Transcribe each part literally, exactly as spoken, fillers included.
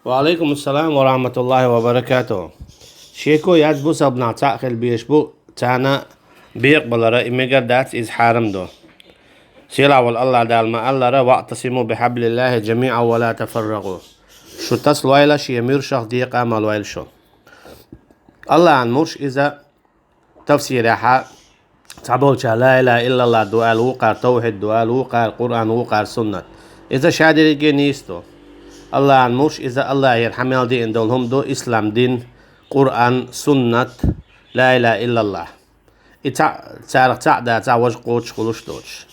Ва алейкум ассалам ва рахматуллахи ва баракатух. Шеко яц бусалба нах цхьаъ хила безаш бу, царна бекъабалара, и мегар дац, иза хьарам ду. Сийлахь волу Аллах Дала ма-аллара: «Ваътасиму бихьаблиллахи джамиъан ва ла тафарракъу». Шу тасалойла шен муьршах, декъа ма лойла шу. Аллахьан мурш иза тафсирехьа цхьаболчара ла илаха иллаллах ду аьлла, вукхара тавхьид ду аьлла, вукхара Къуръан, вукхара суннат. Иза шадерриге нийса ду. Аллахьан мурш иза Аллахьера хьа мел деана долу хӀума ду: ислам дин, Къуръан, суннат, ла илаха иллаллах. И цхьаъ, царах цхьаъ дацахь, важа кхочуш хуьлуш доцуш.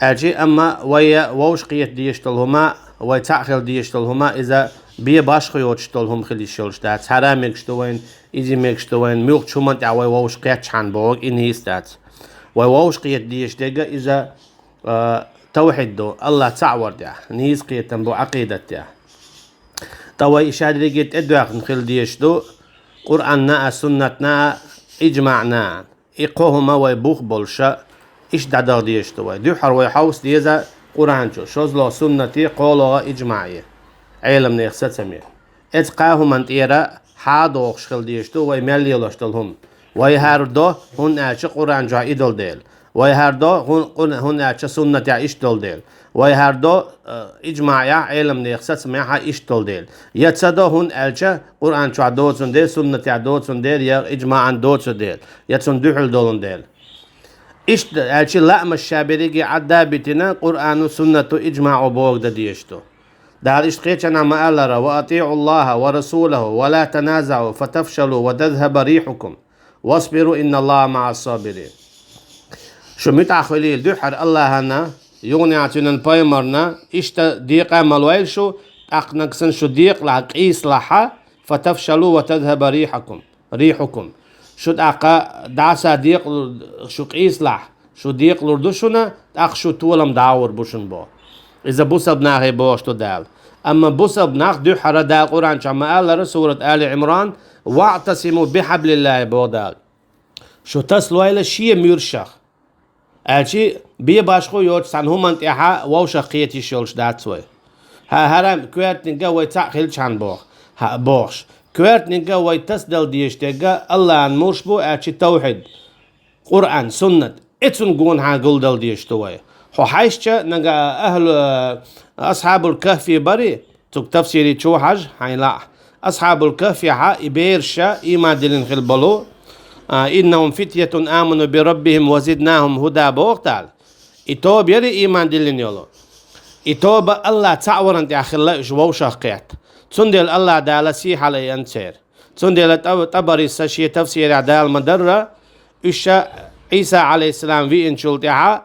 Аьлчи, амма вай вовшахкхета дезаш долу хӀума, вай цхьаъ хила дезаш долу хӀума, иза бен башха йоцуш долу хӀума хила йиш йолуш дац. Хьарам мегаш ду вайна, иза мегаш ду вайна, муьлххачу хӀуманна тӀехь вай вовшахкхетчхьана бохург, и нийса дац. Вай вовшахкхета дезаш дерг иза, а, тавхьид ду, Аллах цхьаъ вар тӀехь, нийса кхетам бу Ӏакъидат тӀехь. Ткъа вай и шадерриге тӀедоьхна хила дезаш ду Къуръанна а, суннатна а, иджмаъна а. И кхо хӀума вай бух болуша, иштта дӀадаха дезаш ду вай. Дуьххьара вай хьовса деза Къуръан чу, шозлагӀа суннате, кхоалагӀа иджмаӀе, Ӏеламнехан сацаме. Эцу кхаа хӀуманна тӀера хьа а дохуш хила дезаш ду вай мел лелош долу хӀума. Вай хӀара до, хӀунда аьлча Къуръан чохь и долу дела. Вай хӀара до, хӀун-, хӀун-, хӀунда аьлча суннатехь иштта долу дела. Вай хӀара до, а, иджмаӀехь, Ӏеламнехан сацамехь а иштта долу дела. Я ца до, хӀунда аьлча Къуръан чохь доцун дела, суннатехь доцун дела, я иджмаӀан доцун дела, я цунна дуьхьал долун дела. Иштта аьлча, лаамаш шадерриге Ӏадда а битина, Къуръано, суннато, иджмаӀо бохург дан дезаш ду. Дала иштта кхечанхьа ма-аллара: «Ва атиӀу Аллаха ва расулаху ва ла таназаӀу фатафшалу ва тазхаба рихьукум. Васбиру, инна Аллаха маӀас-сабирин». Шу муьтӀахь хуьлийла дуьххьара Аллахьана, юханехьа цуьнан пайхамарна, иштта декъа ма лойла шу, тӀаккха нагахь санна шу декъалахь, къийсалахьа, фатафшалу ва тазхаба рихьакум, рихьукум. Шу тӀаккха дӀаса декъалур, шу къийсалахь, шу декъалур ду шуна, тӀаккха шу толам дӀагӀур бу шуна боху. Иза бусалба нахе бохуш ду Дала. Амма бусалба нах дуьххьара Дала Къуръан чохь ма-аллара, сурат Али Ӏимран: «ВаӀтасиму бихьаблиллахи», – боху Дала. Шу тасалойла шен муьршах. Аьлчи, бен башхо йоцуш цхьана хӀуманна тӀехьа вовшах кхета йиш йолуш дац вай. Хьа, хӀара коьртаниг а вай цхьаъ хилчхьана боху, хьа, бохуш. Коьртаниг а вай тасадала дезаш дерг а Аллахьан мурш бу, аьлчи тавхьид, Къуръан, суннат, эцунна гонахьа гулдала дезаш ду вай. Хьо хьаьжча, нага ахьлу, асхьабул кахфи бари, цуьнан тафсири чу хьажа, хьайна лаахь. Асхьабул кахфехьа и бераша, ийман диллина хила болу, а, «Иннахум фитьятун аману би раббихим ва зиднахум хӀуда», – боху Дала. И тоба яри ийман диллина йолу. И тоба Аллах цхьаъ варан тӀехь хилла уьш вовшах кхетта. Цундела Аллах Дала сий хьалаайина церан. Цундела Тӏаб-, ТӀабариса шен тафсирехь Дала ма-дарра, уьш ша Ӏийса, Ӏалайхиссалам, виъначул тӀаьхьа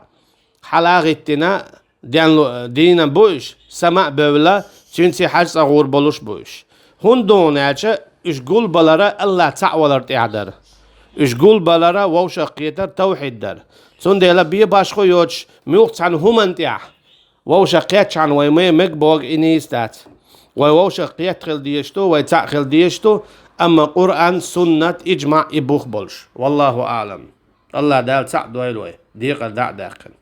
хьала а гӀиттина, денлу-, дийна бу уьш, сама а бевлла, цуьнца хьаьж цӀа гӀур болуш бу уьш. ХӀунда дуьйна аьлча, уьш гулбалара Аллах цхьаъ валар тӀехь дара. Уьш гулбалара вовшах кхетар тавхьид дара. Цундела бен башхо йоцуш, муьлхха цхьана хӀуманна тӀехь вовшах кхетчхьана вай ме-, мега бохург и нийса дац. Вай вовшах кхетта хила дезаш ду, вай цхьаъ хила дезаш ду, амма Къуръан, суннат, иджмаъ и бух болуш. Валлаху аълам. Аллах Дала цхьаъ дойла вай, декъар дӀа а даьккхина.